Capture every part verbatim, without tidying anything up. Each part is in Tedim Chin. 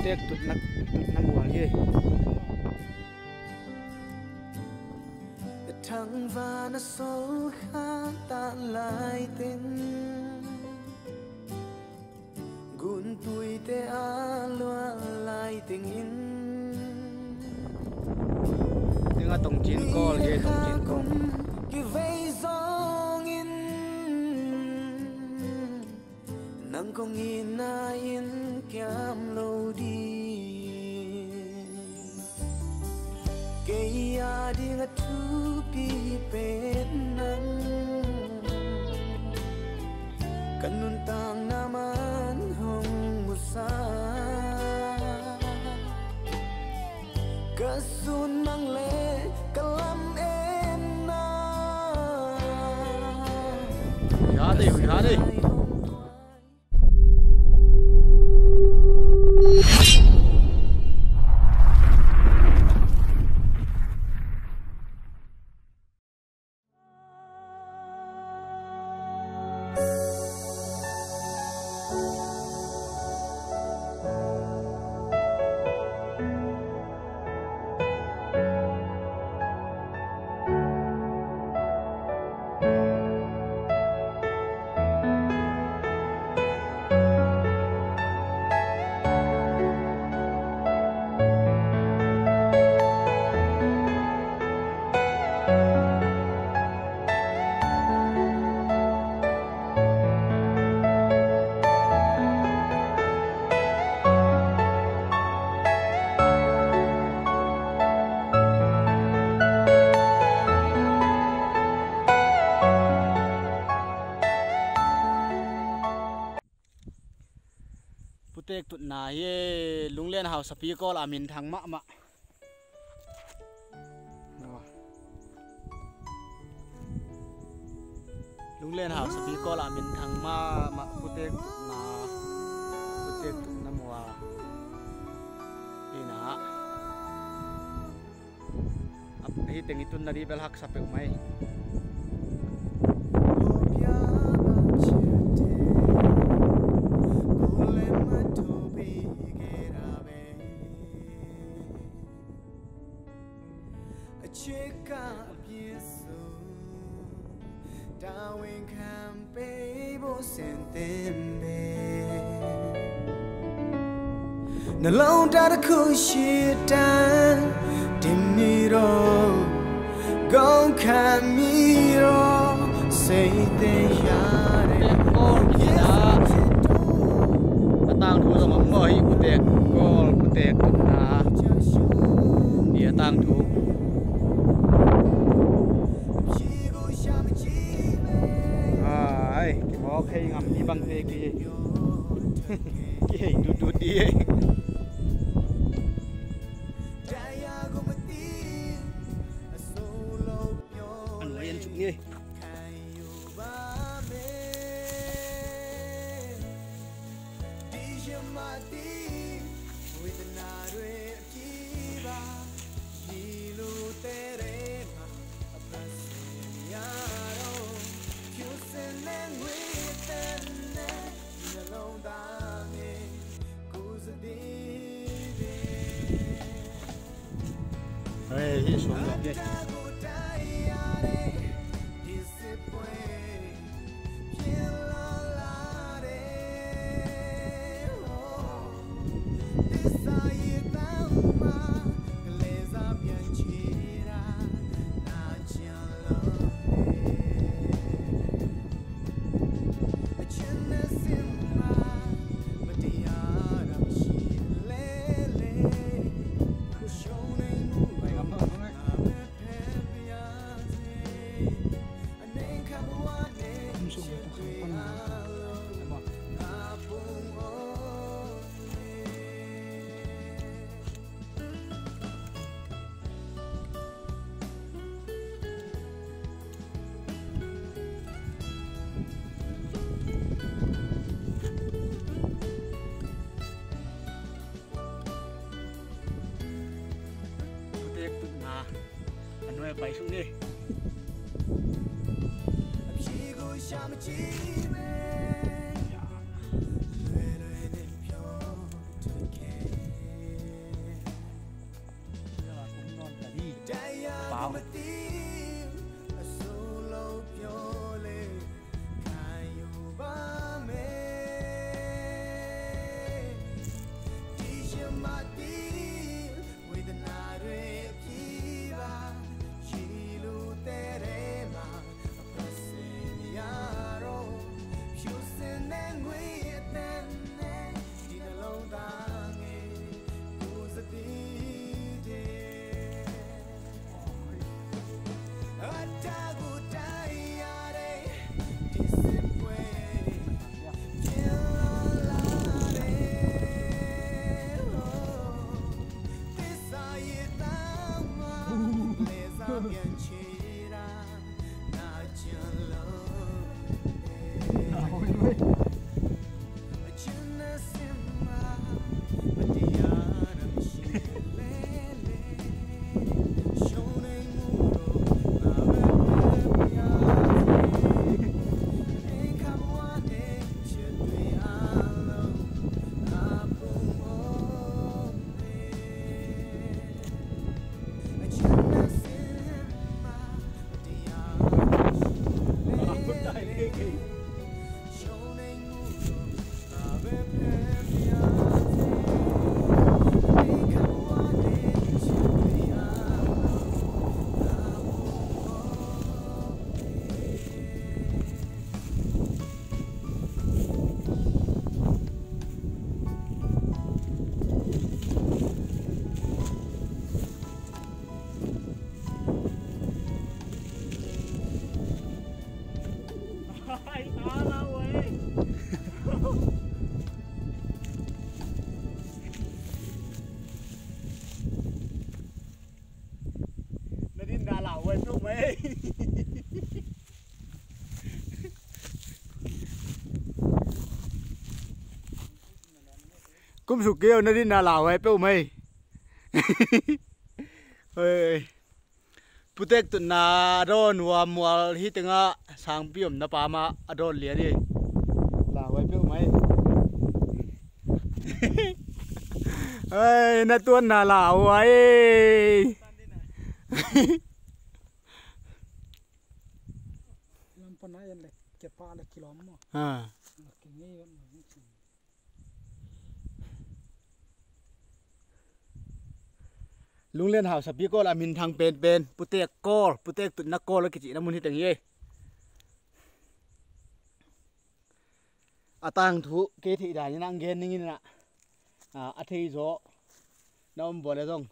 Putek tutna, tutna mual hi. Thangvan a sol kha ta lai teng, gunpuite a luah lai tengin, ning a tongcin kawl hi, tongcin kawl. Kivei zongin nang kong itna in kiam lo ding. Kei a ding a thupi pen nang, ka nuntakna man hong musak. Ka sun mang le ka lam en na. Hui ha dei, hui ha dei. Putek tutna hi. Lunglen hausapi kawl a minthang mahmah. Lunglen hausapi kawl a minthang mahmah putek tutna, putek tutna mual hi na. A, hih teng i tunna dih bel haksa peuhmah hi. Na lawng ta da khu shi ta dim ni ro, gong kha mi ro, sei te ya re. Putek kawl kizia. A tangthu zong om maw hih putek kawl, putek tutna. Hih a tangthu. Ai, kimawk hei ngam ni bang te ki. Kihei dutdut dih. A nuai en suk ni. Hei, hih suang lo. Putek tutna a nuai pai suk ni. Na din na lau ai peuh mai. Kum suk kei o, na din na lau ai peuh mai. Oi. Putek tutna a dawn uh a, mual hi tengah sangpi omna pa mah a dawn lian hi. Lau ai peuh mai. Ai, na tuanna lau ai. Lam pana yan le kepa le kilom mo. Ha. Kingei. Lunglian hausapi kawl a minthang penpen, putek kawl, putek tutna kawl a kicihna mun hi teng hi. A tangthu kei theih dan in a gen ning in a, a thei zaw na om bawl e zong,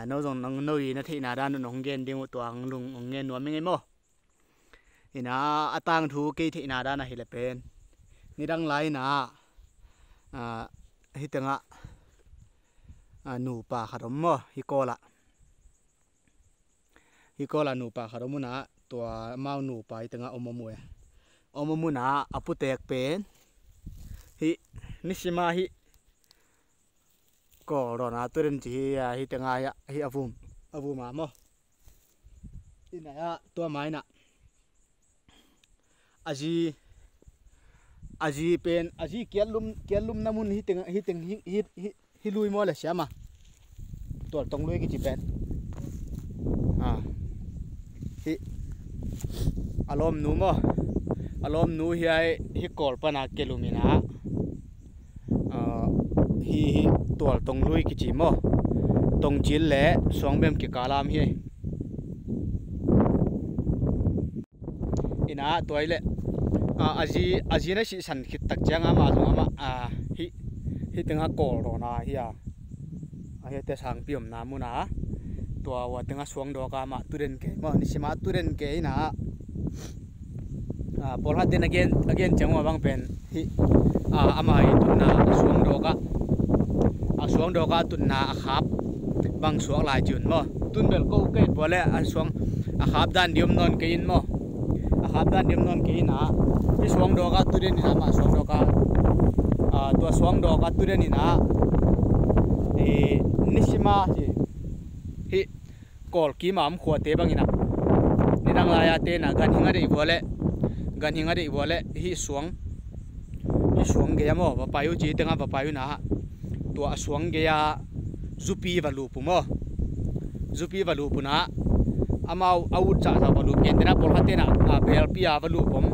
no zong no i na theihna dan un hong gen ding uh, tua hong lung hong gen nuam i ngei maw? Ina a tangthu kei theihna dan ahih leh pen, nidang lai ina, ah, hih tengah, ah, nupa khat om maw, hih kawlah. Hih kawlah nupa khat om una, tua amau nupa hih tengah om om uh e. Om om una a putek pen hih nisima hih kawl dawn a turen ci hi a, hih tengah hih a, hih a vum, a vum a maw. Ina a tua mai na a zi, a zi pen, a zi kiatlum, kiatlumna mun hih teng, hih teng, hih, hih, hih, hih lui maw le siam a. Tual tong lui kici pen. Ah. Hih a lawmnu maw. A lawmnu hi ai, hih kawl pana kialum ina. Ah, hih, hih tual tong lui kici maw. Tongcil le suangbem kikal am hi. Ina tua i le, ah, a zi, a zi na sihsan khit tak ciang amah zong amah, ah, hih, hih tengah kawl dawn a hi a. A hih te sangpi omna mun a. Tua ua tengah suang dawk a amah tuden kei maw. Nisima tuden kei ina. Ah, pawlkhat ten a gen, a gen ciang ua bang pen hih, ah, ama i tutna a suang dawk a, a suang dawk a tutna a khap bang suak lai ci un maw. Tun bel ko kei bua le a suang a khap dan di om nawn kei in maw. A khap dan di om nawn kei ina. Hih suang dawk a tuden ina, ama suang dawk a, ah, tua suang dawk a tuden ina. Eh, nisima hi. Hih kawl kima om khuate bangin a, nidang lai a te na ganhing a deih vua le, ganhing a deih vua le, hih suang, hih suang gei a maw, va pai uh ci tengah va pai uh na, tua a suang gei a zupi va lup uh maw. Zupi va lup un ah, amau a ut zahzah va lup, gentehna pawlkhat tenah, ah, belpi a va lup om,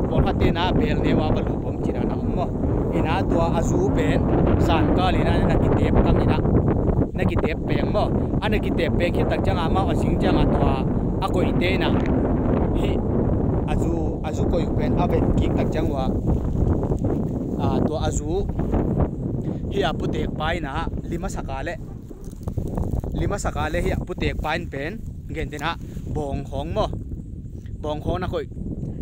pawlkhat tenah belneu a va lup om, cih dan a om maw. Inah tua a zu pen zangkal inah na kitep kam inah, na kitep peng maw. A na kitep peng khit tak ciangah amau a sing ciangah tua a koihte inah hih a zu, a zu koih uh pen a vet kik tak ciang uh ah, ah, tua a zu hih a putekpa inah lim a sak a leh, lim a sak a leh hih a putekpa in pen gentehna bawng khawng maw, bawng khawng na koih,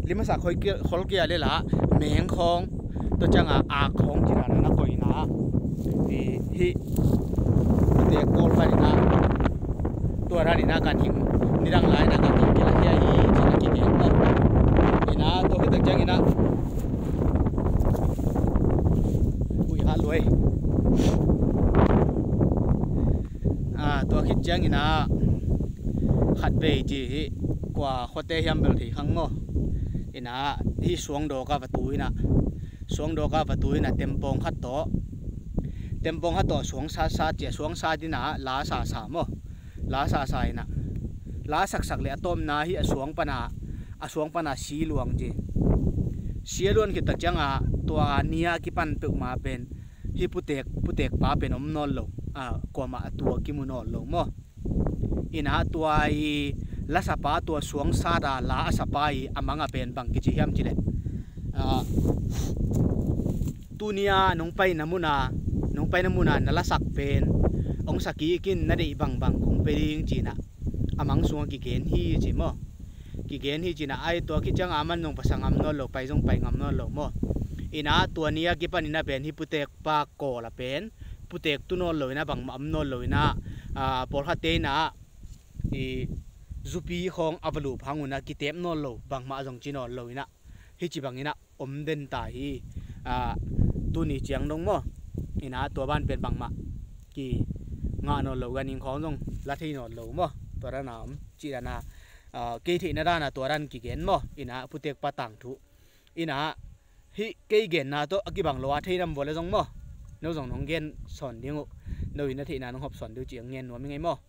lim a sak khol kei a leh lah meng khawng, tua ciangah ak khawng cih dan a na koih inah, hih putek kawl pan inah, tua dan inah ganhing, nidang lai inah ganhing kila hia hi cih na kigen maw. Inah tua khit tak ciang inah, ui, hat luai. Ah, tua khit ciang inah khat vei ci hi, kua khuate hiam bel thei khang maw. Inah hih suangdawk a va tu inah, suangdawk a va tu inah tempawng khat tawh, tempawng khat tawh suang sat sat ci a, suang sat inah la sa sa maw. La sa sa inah, la saksak leh a tawpna hih a suang pana, a suang pana si luang ci. Si a luan khit tak ciangah tua ni a kipan peuhmah pen hih putek, putekpa pen om nawn lo, ah, kuamah a tu a kimu nawn lo maw. Inah tua i la sapa, tua suang sat a la a sapa i a mang a pen bang kici hiam cih leh, ah, tuni a nong paina mun a, nong paina mun a na lasak pen hong sa kik in, na deih bangbang kong pia ding ci inah a mang sungah kigen hi ci maw. Kigen hi ci inah, ai tua khit ciangah a man zong pasa ngam nawn lo, pai zong pai ngam nawn lo maw. Inah tua ni a kipan inah pen hih putekpa kawl a pen putek tu nawn lo inah, bangmah om nawn lo inah, ah, pawlkhatte inah i zupi khawng a va lup hang un ah kitep nawn lo, bangmah zong ci nawn lo inah, hih ci bang inah om den ta hi. Ah, tuni ciang dong maw. Inah tua ban pen bangmah kingah nawn lo, ganhing khawng zong la thei nawn lo maw. Tua dan a om cih dan a, ah, kei theihna dan a tua dan kigen maw. Inah putekpa tangthu. Inah hih kei genna tawh a kibang lo a thei nam vua le zong maw, no zong nong gen sawn ding uh. No in na theihna nong hop sawn ding uh ci-a ngen nuam i ngei maw.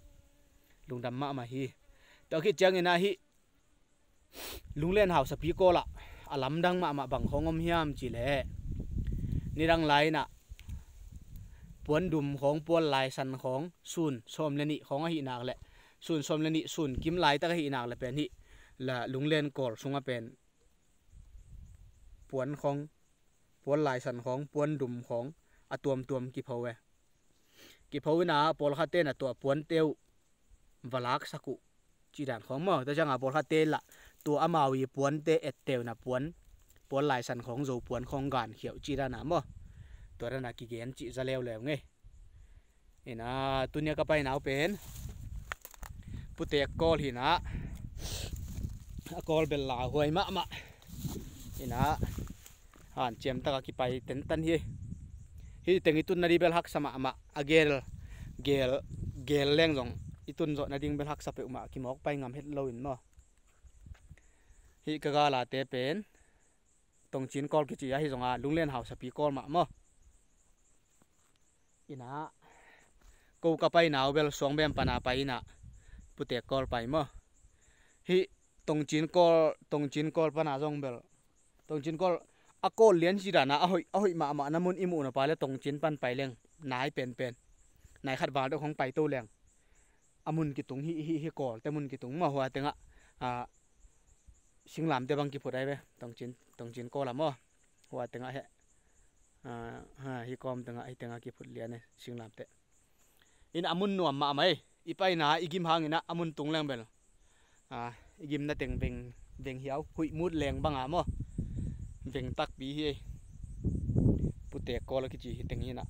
Lungdam mahmah hi. Tua khit ciang inah hih Lunglen Hausapi kawl ah a lamdang mahmah bang khawng om hiam cih leh, nidang lai inah puandum khawng, puan laisan khawng, sun sawm le nih khawng ahih nak leh, sun sawm le nih, sun kim laitak ahih nak leh pen hih la Lunglen kawl sungah pen puan khawng, puan laisan khawng, puandum khawng a tuamtuam kipho e. Kipho inah pawlkhatte inah tua puante uh va laksak uh cih dan khawng maw. Tua ciangah pawlkhatte lah tua amau i puante ette uh inah puan, puan laisan khawng, zo puan khawng gankhia uh cih dan a maw. Tua dan a kigen cih za leuleu ngei. Inah tuni a ka paina uh pen putek kawl hi inah, a kawl bel lauhuai mahmah. Inah hanciam tak a kipai tentan hi. Hih teng i tun nading bel haksa mahmah. A gel, gel, gel leng zong, i tun zawh nading bel haksa peuhmah, kimawk pai ngam het lo in maw. Hih ka galate pen Tongcin kawl kici a, hih zong a Lunglen Hausapi kawl mah maw. Inah ko ka paina uh bel Suangbem pana pai inah putek kawl pai maw. Hih Tongcin kawl, Tongcin kawl pana zong bel, Tongcin kawl a kawl lian cih dan a, a hoih, a hoih mahmah na mun i muh nop a leh Tongcin pan pai leng nai penpen, nai khat val deuh khawng pai to leng a mun kitung hi, hi, hi kawlte mun kitung maw. Hua tengah, ah, singlamte bang kiphut ai ve, Tongcin, Tongcin kawl ah maw. Hua tengah heh, ah, ha, hih kawm tengah, hih tengah kiphut lian e singlamte. Inah a mun nuam mahmah ei. I paina i gim hang inah a mun tung leng bel, ah, i gimna teng veng, veng hiau, huih mut leng bang a maw. Veng takpi hi ei. Putek kawl a kici hi teng hi inah.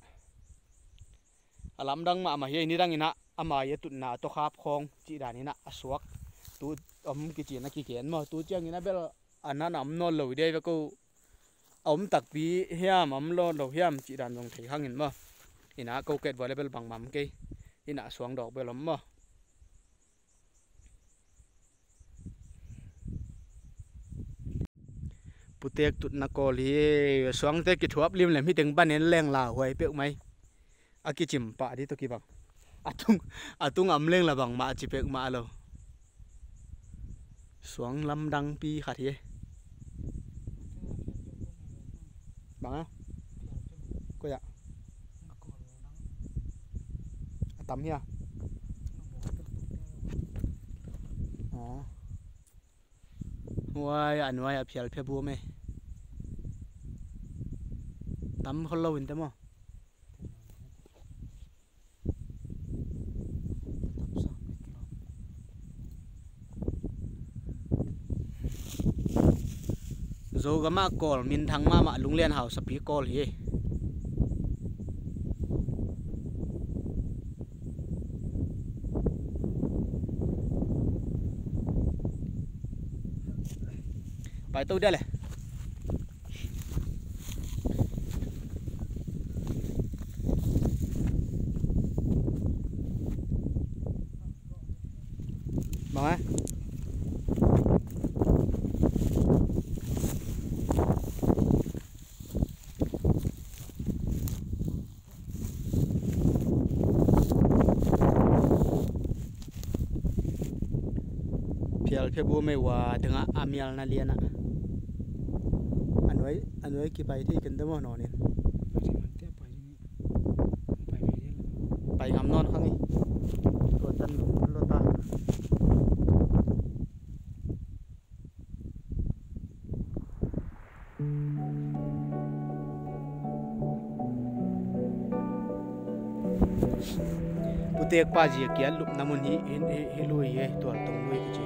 A lamdang mahmah hi ei. Nidang inah ama i a tutna a tawkhap khawng cih dan inah a suak tu om kici na kigen maw. Tu ciang inah bel a na na om nawn lo dei ve ko. A om takpi hiam, a om nawn lo hiam cih dan zong thei khang in maw. Inah ko ket vua leh bel bangmah om kei. Inah suangdawk bel om maw. Putek tutna kawl hi. Suangte kithuap limlem, hih teng panin leng lauhuai peuhmah hi. A kicim pah ding tawh kibang. A tung, a tung am leng la bangmah ci pek mah lo. Suang lamdang pi khat hi. Bang a? Koi ah? A tam hi a? Aw. Huai a nuai a phial phia buam e. Tam khol lo in te maw? Zogam ah Kawl minthang mahmah, lunglian hausapi Kawl hi. Pai to dia le. Bang a? Phial phia buam e, hua tengah a mial na lian ah. A nuai, a nuai kipai thei ken dam aw nawnin. Pai ngam nawn khang hi. Tua tan lo ta. Putek pa zia kiat lupna mun hi, hi, hi, hi lui hi, tual tong lui kici.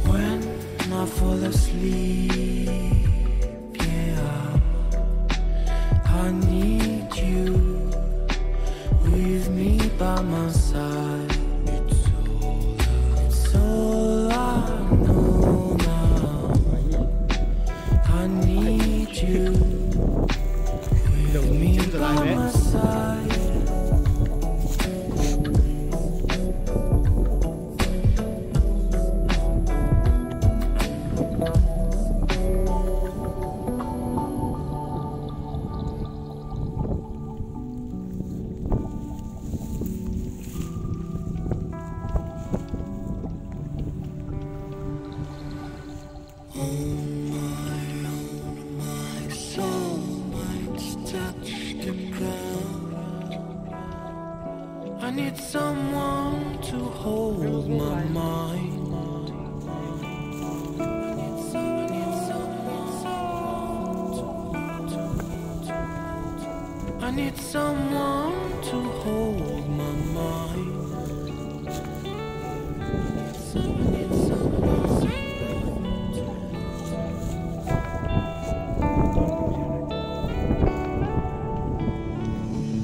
When I fall asleep, yeah, I need you with me by my side. It's all I know now. I need you with me by my side. Oh my, oh my, soul might touch the ground. I need someone to hold my mind. I need someone to hold my mind.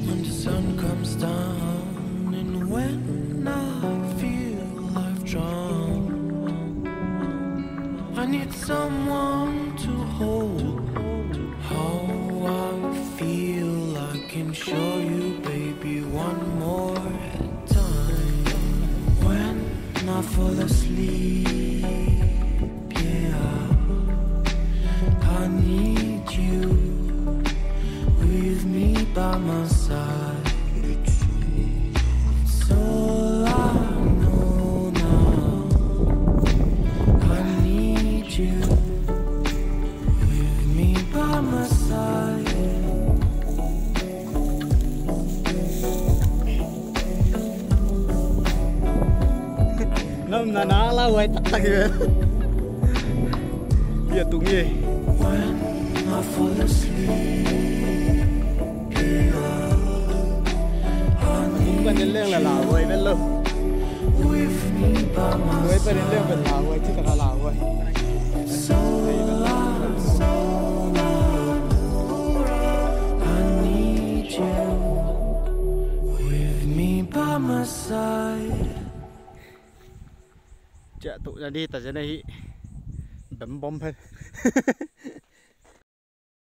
When the sun comes down and when I feel I've drowned, I need someone to hold. How I feel, I can show you, baby, one more time. When I fall asleep, yeah, I need you with me by my side. It's all I know now. I need you with me by my side. Nam na na la wai tak tak hi ve. Bia tung hi. When I fall asleep, tung kan leng la la wai vel lo. Wai pa leng vel la wai, ci tak a la wai. So long, so long, I need you. Ciah tuh na di ta zen ahi. Bem bom phen.